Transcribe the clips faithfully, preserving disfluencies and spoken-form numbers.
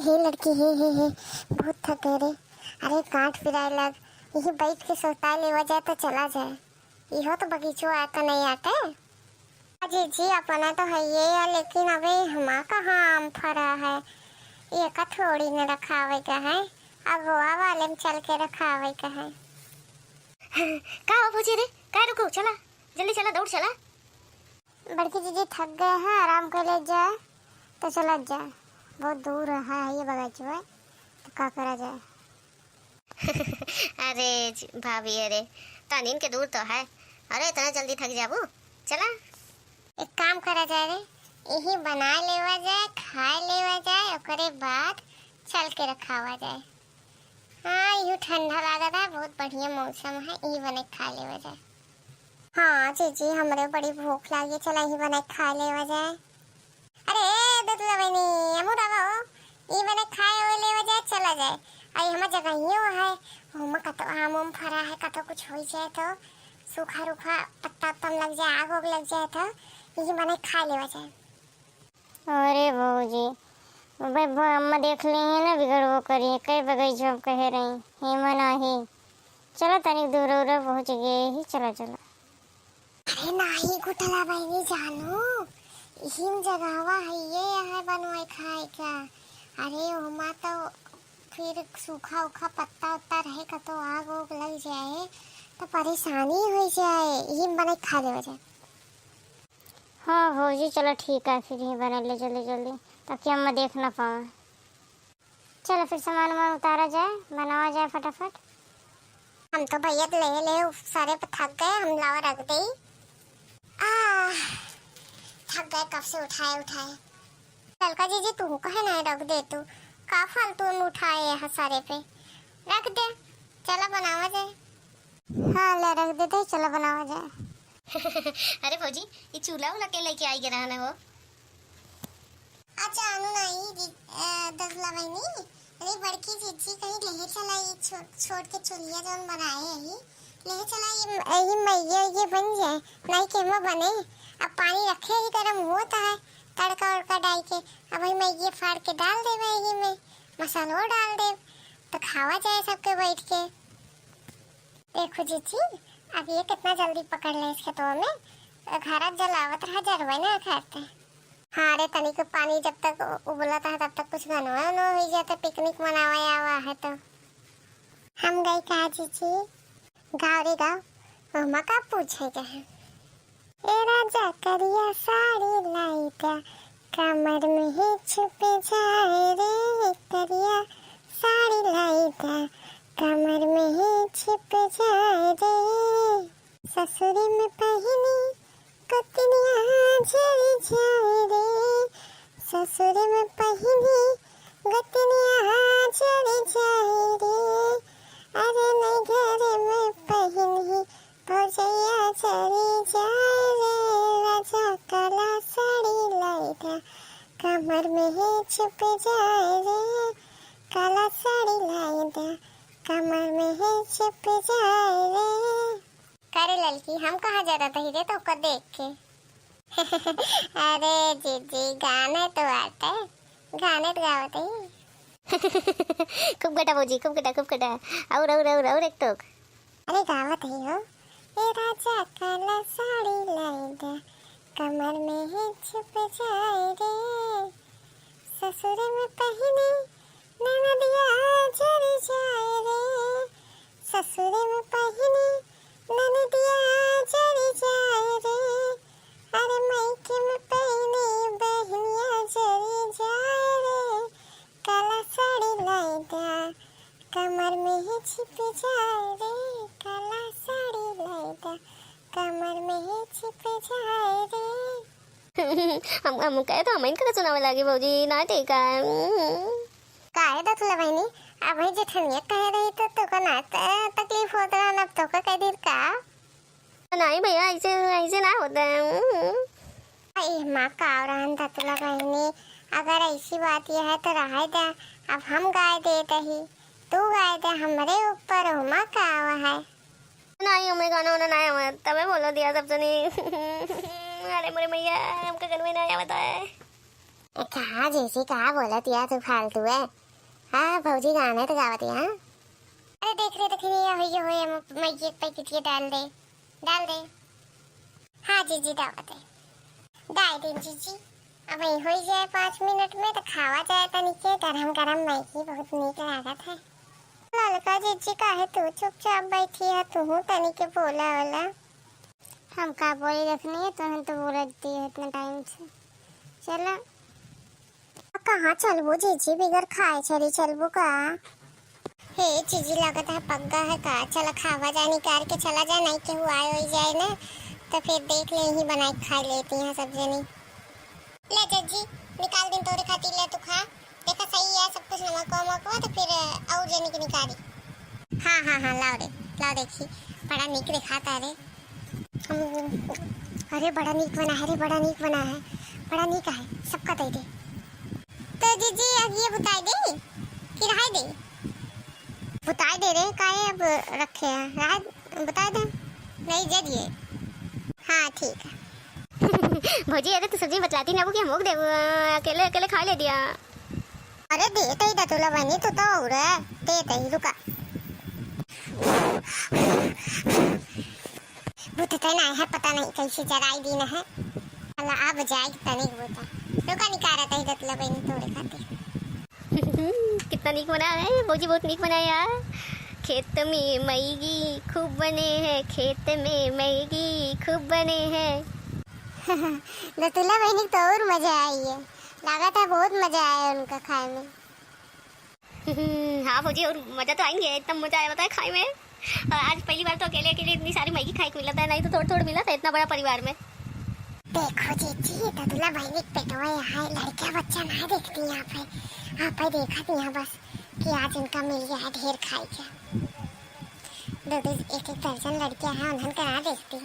हे लड़की, हे, हे, हे, बहुत थक गए रे। अरे, गांठ पिराए लग, यही बैठ के सोता लेवा जाए तो चला जाए। इहो तो बगीचो आए तो नहीं आटे। अजी जी, अपना तो है ये है, लेकिन अबे हमा कहाँ आम फरा है, ये का थोड़ी न रखावे का है, अगवा वाले में चल के रखावे का है। का हो भौजी रे, का रुको, चला, जल्दी चला, दौड़ चला। बड़की जीजी थक गए हैं, आराम कर ले जाए, तो चला जाए। बहुत दूर है ये बगीचवा, तो का करा जाए। अरे ज-, भाभी, अरे तनिन के दूर तो है, अरे इतना जल्दी थक जाबू? चला, एक काम करा जाए रे, यही बना लेवा जाए, खाए लेवा जाए, ओकरे बाद चल के रखावा जाए। हाँ, यू ठंडा लागत है, बहुत बढ़िया मौसम है, यही बने खा लेवा जाए। हाँ जीजी, हमरे बड़ी भूख लागी, चला यही बने खा लेवा जाए। अरे दतुआ बहिनी, हमू रहो, यही बने खाए हुए लेवा जाए, चला जाए। आई हमार जगहियो है, ओमा कतो आम उम फरा है, कतो कुछ हो जाए तो, सूखा रूखा पत्ता उत्ता में लग जाए, आग उग लग जाए तो, यही बने खा लेवा जाए। अरे भौजी, भाई, भाई, अम्मा देख ली है ना, बिगड़बो करी, कई बगैचो कहे रही, हेमा नाही। चलो, तनिक दूर उर पहुँच गए ही, चलो, चलो। अरे नाही, गुठला बहिनी जानू, इहिम जगहवा है ये, यहाँ बनवाई खाए का। अरे, ओमा तो फिर सूखा उखा पत्ता उत्ता रहे का, तो आग उग लग जाए, तो परेशानी हो जाए, इहिम बने खा लेवा जाए। हाँ भौजी, चलो ठीक है, फिर ही बना ले जल्दी जल्दी, ताकि अम्मा देख ना पावे। चलो फिर सामान वामान उतारा जाए, बनावा जाए फटाफट। हम तो भैया ले ले सारे पे थक गए, हम लावा रख दे। आ, थक गए कब से उठाए उठाए। ललका जीजी, तू कहे ना रख दे तू, का फालतू में उठाए है सारे पे, रख दे, चला बनावा जाए। हाँ, ले रख देते, चलो बनावा जाए। अरे भौजी, ये चूल्हा उला के लेके आई गिरा ना हो? अच्छा, अनु नाई जी, अ, दसला बहिनी, अरे बड़की जीजी कहीं ले चला, ये छो-, छोट के चूल्हिया जौन बनाए है, ये ले चला, ये, ये मैया ये बन जाए, नाई के में बने। अब पानी रखे ही गरम होता है, तड़का उड़का डाल के, अब वही मैया फाड़ के डाल देवे यही में, मसालो डाल देव, तो खावा जाए सबके बैठ के। देखो जीजी, अब ये कितना जल्दी पकड़ ले इसके तो में, घर जलावत रहा, जरवे ना करते। हाँ रे, तनिक पानी जब तक उ-, उबलत है, तब तक कुछ गनवा उनवा हो जाता, पिकनिक मनावे आवा है तो। हम गई का जीजी? गाँव रे गाँव, ओमा का पूछे के है? ए राजा करिया साड़ी लाई दा, कमर में ही छुप जाए रे, करिया साड़ी लाई दा, कमर में ही छुप जाए रे। ससुर में पहिनी गोतनिया जरि जाए रे, ससुर में पहिनी गोतनिया जरि जाए रे। अरे नैहर में पहिनी भौजैया जरि जाए रे, राजा काला साड़ी लाई दा, कमर में ही छुप जाए रे, काला साड़ी लाई दा, कमर में ही छुप जाए रे। करे ललकी, हम कहाँ जरत ही रे तोका देख के? अरे जीजी, गाने तो आटे, गाने तो गावत ही। खूब कटा भौजी, खूब कटा, खूब कटा। और, और, और, और एक टोक। अरे गावत ही हो। ए राजा काला साड़ी लाई दा, कमर में ही छुप जाए रे। ससुर में पहिनी ननदिया जरि जाए रे, ससुर में पहिनी ननदिया जरि जाए रे। अरे मायके में पहिनी बहिनिया जरि जाए रे, काला साड़ी लाई दा, कमर में ही छिप जाए रे, काला साड़ी लाई दा, कमर में ही छिप जाए रे। हम, हम कहे तो हम इनका सुनावे लागे भौजी, ना ठीक है। काहे दतुला बहिनी, अब ही जेठनिया कहे रही तो तोका ना त-, तकलीफ होत रहा, अब तोका कह दी का? नहीं भैया, ऐसे, ऐसे ना होता है। अरे माँ, का रहन दतुला बहिनी, अगर ऐसी बात यह है तो रहे दे, अब हम गाय दे दही, तू गाय दे, हमरे ऊपर ओमा का आवा है। नहीं, हमें गाना वाना नहीं आवा, तबे बोलो दिया सब सुनी। अरे मोरे मैया, हमका गनवे नहीं आवता है। ए, कहाँ जीजी, कहाँ बोलत या तू फालतू है? हाँ, भौजी गाने तो गावत या। अरे देख रे, देख रे, ये होइए, होइए, म-, मैं ये पैकेट ये डाल दे, डाल दे। हाँ जीजी, डावत है। डाल दे जीजी। अब यही होई जाए पाँच मिनट में तो खावा जाए तनी के गरम गरम मैगी, बहुत नीक लागत है। ललका जीजी, काहे तू चुपचाप बैठी है, तू तनी के बोला वाला। हम का बोली रखनी है, तुहन तो बोलत दी है इतना टाइम से। चला। कहाँ चलबू जीजी, बिगर खाए चली चलबू का? हे जीजी, लगत है पग्गा है का? चला खावा जा, निकाल के चला जा, नहीं केहू आए होई जाए ना, तो फिर देख ले, यहीं बनाए के खा लेती हैं सब जनी। ले जीजी, निकाल दिन तोरे खातिर, ले तू खा। देखा सही है सब कुछ, नमक वमक हुआ तो फिर और जनी के निकाली। हाँ, हाँ, हाँ, लाओ रे, लाओ देखी, बड़ा नीक दिखाता रे। हम्म, अरे बड़ा नीक बना है रे, बड़ा नीक बना है, बड़ा नीक है, सबका दे दे। तो जीजी अब ये बुताई दे कि रहाई दे? बुताई दे रे, काहे अब रखे हैं, रहाई, बुताई दे, नहीं दे दिए। हाँ ठीक है। भौजी, अरे तू सब्जी बतलाती ना वो कि हम ओक देबो, अकेले अकेले खा ले दिया। अरे दे तई दतुला बहिनी, तू तो और है, दे तई, रुका। बुतते नहीं है, पता नहीं कैसे जराई दिन है। अल्लाह, अब जाए तनिक बुता। रुका, निकारा तई दतुला बहिनी तोरे खातिर। कितना नीक बना है भौजी, बहुत नीक बना है यार। खेत में मैगी खूब बने है, खेत में मैगी खूब बने है। दतुला बहिनी तो और मजा आई है, लागत है बहुत मजा आया उनका खाए में। हाँ भौजी, और मजा तो आएंगे, इतना मजा आया बताए खाए में। और आज पहली बार तो अकेले अकेले इतनी सारी मैगी खाए के मिला था, नहीं तो थोड़ थोड़ मिला था इतना बड़ा परिवार में। देखो जीजी, दतुला बहिनी के पेटवा यहाँ है, लड़कियाँ बच्चा ना देखती यहाँ पे, यहाँ पे देखत यहाँ बस कि आज इनका मिल गया है ढेर खाए के। दो दो एक एक दर्जन लड़कियाँ हैं, उन्हन का ना देखती।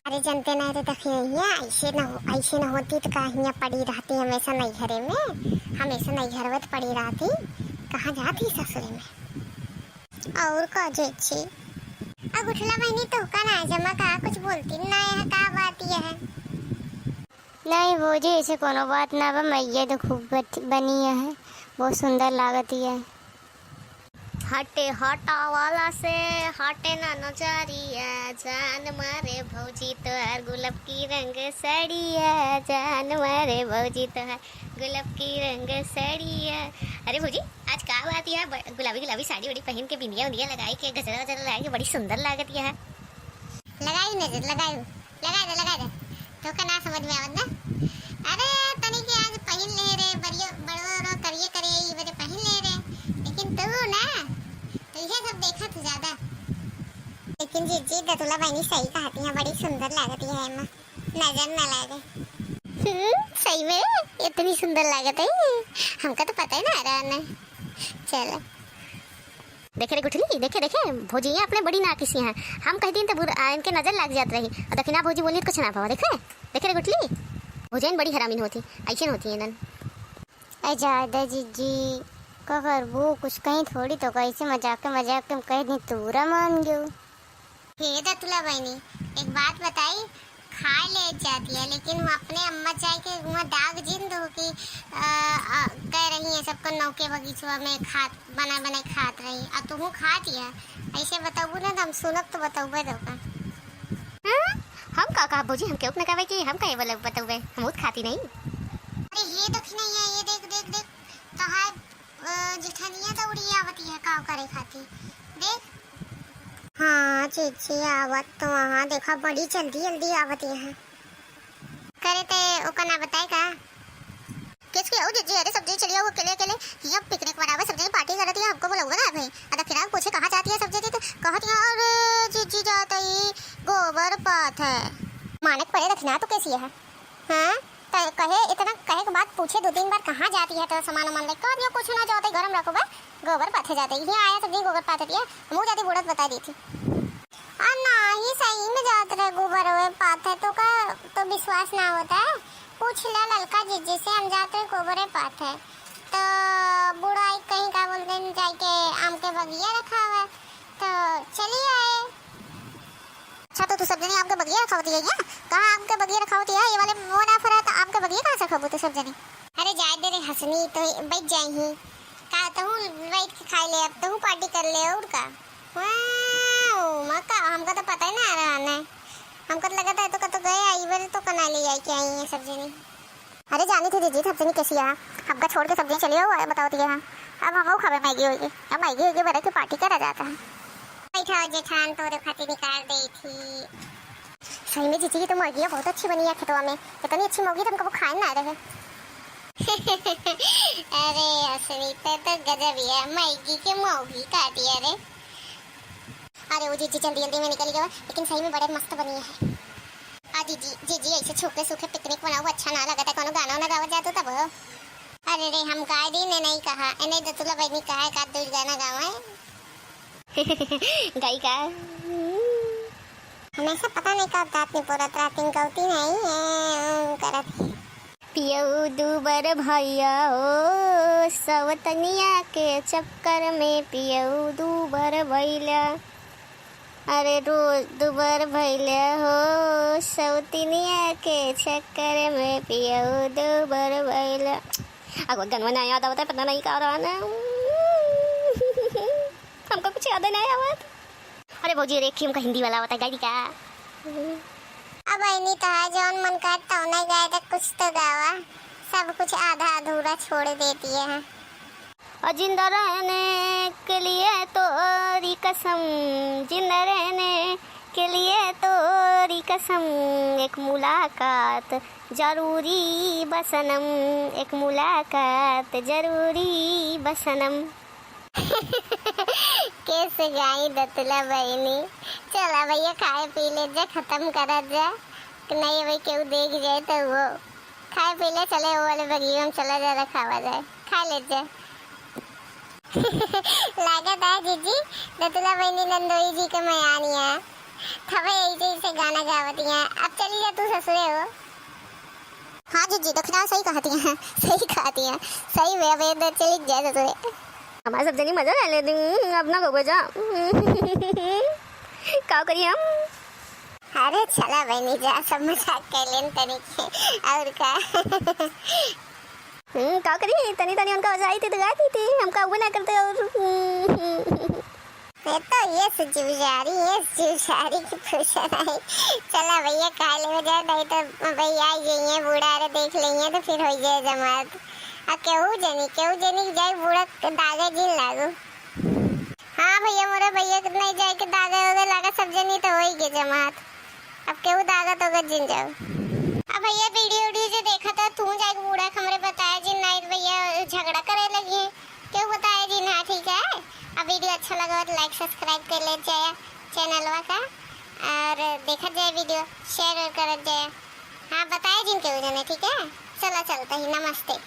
अरे जनते नहीं रे, देखिए यहाँ ऐसे न हो, ऐसे न होती तो का हियाँ पड़ी रहती हमेशा नैहरे में, हमेशा नैहरवे तो पड़ी रहती, कहाँ जाती ससुरे में। और का जीजी, अब गुठला बहिनी तो का ना जमा का कुछ बोलती ना है, का बात यह है? नहीं भौजी, ऐसे कोनो बात ना बा, मैया तो खूब बत-, बनी है, बहुत सुंदर लागत है। हटे हटा वाला से हटे ना नजरिया, जान मारे भौजी तोहार गुलाब की रंग साड़िया, जान मारे भौजी तोहार गुलाब की रंग साड़िया। अरे भौजी, आज का बात है, ब-, गुलाबी गुलाबी साड़ी वाड़ी पहन के, बिंदिया उंदिया लगाई के, गजरा वजरा लगाई के, बड़ी सुंदर लागत है। लगाई नजर, लगाई, लगाई दे, लगाई दे। तोके ना समझ में आवत ना? अरे, तनी के आज पहिन ले रे, बड़ियो, बड़ो रो करिए करे, ई बड़े पहिन ले रे। लेकिन तू ना, तो ये सब देखत ज्यादा। लेकिन जीजी, दतुला बहिनी सही कहती है, बड़ी सुंदर लागती है एमा, नजर ना लागे। हम्म, सही में इतनी सुंदर लागत है, हमका तो पता ही ना रहा ना। चलो। देखे रे गुठली, देखे, देखे, भौजिया अपने बड़ी नाकिसी हैं। हम कह दिन तो बुरा, आ, इनके नजर लाग जात रही। और दखिना भौजी बोली तो कुछ ना पावा, देखे, देखे रे गुठली, भौजियन बड़ी हरामीन होती, ऐसे होती हैं इनन। ए जादा जीजी, का करबू, कुछ कहीं थोड़ी तो कैसे मजाक के, मजाक के हम कह दी तूरा मान गयो। हे दतुला बहिनी, एक बात बताई, खाए ले जाती है, लेकिन वो अपने अम्मा चाय के वहाँ दाग जिन दो कि, अ, अ, कह रही है सबको नौके बगीचवा में खात, बनाए बनाए खात रही, और तुहू खाती है। ऐसे बताबू ना तो हम सुनब तो बताबे दो का। हाँ? हम का कहा भौजी, हम क्यों न कहबे कि हम कहे बोले बताबे, हम उत खाती नहीं। अरे ये देख नहीं है, ये देख, देख, देख, तोहार अ, जेठनिया दौड़ी आवती है काव करे खातिर। देख। हाँ, चीची आवत तो वहाँ देखा, बड़ी जल्दी जल्दी आवती है। करे ते ओका ना बताए का? किस के हो जीजी? अरे सब जने चलिए आओ अकेले अकेले। यहाँ पिकनिक मनावे, सब जने पार्टी करत है, हमको बुलावा ना भाई। आ दखिना पूछे कहाँ जाती है सब जने तो कहती है, अरे जीजी जात ही गोबर पाथे। मानक पड़े दखिना तो कैसी है? हाँ, त-, कहे, इतना कहे के बाद पूछे दो तीन बार, "कहाँ जाती है तो सामान वामान लेके?" "करियो कुछ ना, जाते घर में रखो बा, गोबर पाथे जाते।" "ये आया सब दिन गोबर पाथे दिया, मुँह जाती बूढ़त बता दी थी।" "आ नाही, सही में जात रहे गोबर वे पाथे, तो का तो विश्वास ना होता है? पूछ ले ललका जीजी से, हम जात रहे गोबरे पाथे।" तो बूढ़ा एक कहीं का बोलते हैं, जाके आम के बगिया रखा हुआ है, तो चलिए आए। अच्छा, तो तू सब जनी आम के बगिया रखावती है क्या? कहाँ आम के बगिया रखावती है? ये वाले मोना फरा तो आम के बगिया कहाँ से खाबू तू सब जनी? अरे जाए दे रे हसनी, तो बैठ जाई ही। का तहूँ बैठ के खाई ले, अब तहूँ party कर ले, और का? वाओ, मका, हमका तो पता ही ना रहा ने। हमका तो लगत है तो कतो गए आई, बरे तो कना ले आई के आई है सब जनी। अरे जानी थी जीजी, सब जनी कैसी है? हमका छोड़ के सब जनी चली आओ, बताओ दिया है। अब हम खावे मैगी होगी, अब मैगी होगी, बरे के party करा जाता है। बैठा जेठान, तोरे खातिर निकाल दे थी। सही में जीजी, ये तो मौगिया बहुत अच्छी बनी है खेतवा में। इतनी अच्छी मौगी तो हम कबो खाए ना रहे। अरे असली तो, तो गजब ही है, मौगी के मौगी काटी है रे। अरे वो जीजी जल्दी जल्दी में निकल गया, लेकिन सही में बड़े मस्त बनी है। आ जीजी, जीजी ऐसे सूखे सूखे picnic बनाओ, अच्छा ना लगता, कोनो गाना ना गावा जातो तब हो। अरे रे, हम गाए दी ने नहीं कहा, ए नहीं दतुला बहनी कहा का दो गाना गावा है। गाई का? हमेशा पता नहीं कब दांत निपोरत रातिन गौती नहीं है, ऊं, करत है। पियऊ दूबर भैया हो, सवतनिया के चक्कर में पियऊ दूबर भैला। अरे रोज दूबर भैला हो, सवतनिया के चक्कर में पियऊ दूबर भैला। अगो गनवा ना याद आवता, पता नहीं का रहा ना। हमको कुछ याद नहीं आवत। अरे भौजी, अरे एक ठे हमका हिंदी वाला आवता, गाई दी का? अब ऐनी तो है, जौन मन कर तौने गाए, तो कुछ तो गावा, सब कुछ आधा अधूरा छोड़ देती है। और जिंदा रहने के लिए तोरी कसम, जिंदा रहने के लिए तोरी कसम, एक मुलाकात जरूरी बा सनम, एक मुलाकात जरूरी बा सनम। कैसे गाई दतुला बहनी। चला भैया, खाए पी ले जा, खत्म करत जा। नहीं भाई, केहू देख जाए तो वो खाए पी ले, चले वो वाले बगिया में चला जा, रखावा जाए, खा ले जा। लागत है जीजी, दतुला बहनी नंदोई जी के मयानिया। थवे ऐसे ऐसे गाना गावतिया। अब चली जा तू ससुरे हो। हाँ जीजी, दक्षिणा सही कहती हैं, सही कहती हैं, सही में अब इधर चली जाए ससुरे। हमारे सब जनी मजा ले लेती, हम्म, अब ना गो जा। का करी हम? अरे चला बहनी जा, सब मजाक कर लेन तनी के, और का? हम्म, का करी, तनी तनी उनका हो जाई थी तो गाती थी, हमका वो ना करते और। ये तो ये से जीव जा रही, ये से जीव जा रही कि पूछा नहीं। चला भैया, खा ले जाए, नहीं तो भैया आ जाइए, बूढ़ा रे देख लेंगे तो फिर हो जाए जमात। आ केहू जनी, केहू जनी के जाए बूढ़ा के दागे जिन लागू। हाँ भैया, मोरे भैया के नहीं जाए के दागे होगे लागा, सब जनी तो हो ही गए जमात। अब केहू दागा तो गत जिन जाओ। अब भैया वीडियो वीडियो जो देखा था, तू जाके बूढ़ा के हमरे बताया जिन, नहीं तो भैया झगड़ा करे लगी है। केहू बताया जिन, हाँ ठीक है। अब वीडियो अच्छा लगा हो तो like subscribe कर ले जाए चैनलवा का, और देखा जाए वीडियो share और करत जाए। हाँ बताया जिन केहू जने, ठीक है। चला चलता ही, नमस्ते।